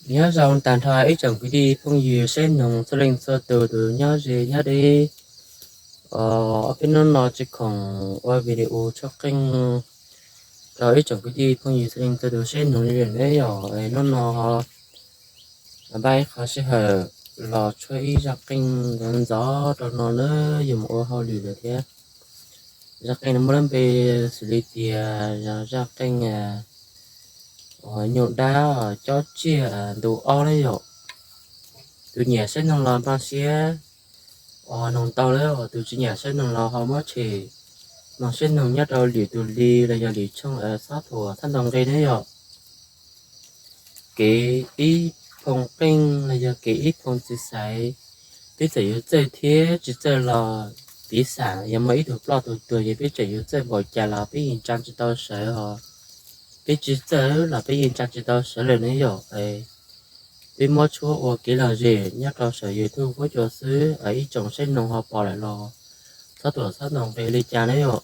Nyob zoo tag nrho ib tsoom kwv tij phooj ywg saib noog txhua leej txhua tus, tus nyob ze nyob deb. Ob peb hnub no tsis khoom ua video tshuab qeej rau ib tsoom kwv tij phooj ywg txhua leej txhua tus saib noog li lawm ne yom. Hnub no npaj ib qho sij hawm los tshuab ib zaj qeej ntxov ntxov rau no na, yuav mus ua hauj lwm lawm thiab. Zaj qeej no muaj lub npe xws li tias zaj qeej uas nyuj dab cob tsiaj ntu ob na yom. Tus nyiam saib noog los npaj siab uas noog tau lawm, tus tsis nyiam saib noog los ho muab tshem. Noog saib noog nyob rau lwm tus li los yog lwm tshooj txhob thuam txhob ntaus nqi na yom. Kev ib phoo qeej los yog kev ib phoo txiv xaiv, peb txawm yuav txawj thiab tsis txawj los piv xam yog muaj ib tug ploj tus tuag, yog peb tseem yuav txawj npaum cas los peb yeej tsa tsis tau sawv os. Peb tsis txawj los peb yeej tsa tsis tau sawv lawm ne yom. Peb muab tshuab ua kev lom zem nyob rau saum YouTube huab cua xwb, ib tsoom saib noog ho pom lawm los txhob thuam txhob ntaus nqi li cas na yom.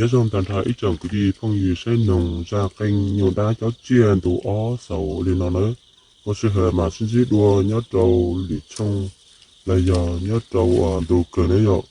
Nyob zoo tag nrho ib tsoom kwv tij phooj ywg saib noog zaj qeej nyuj dab cob tsiaj ntu ob xaus li no nawb. Muaj sij hawm mam sib ntsib dua nyob rau lwm tshooj los yog nyob rau ntu kawg nawb yom.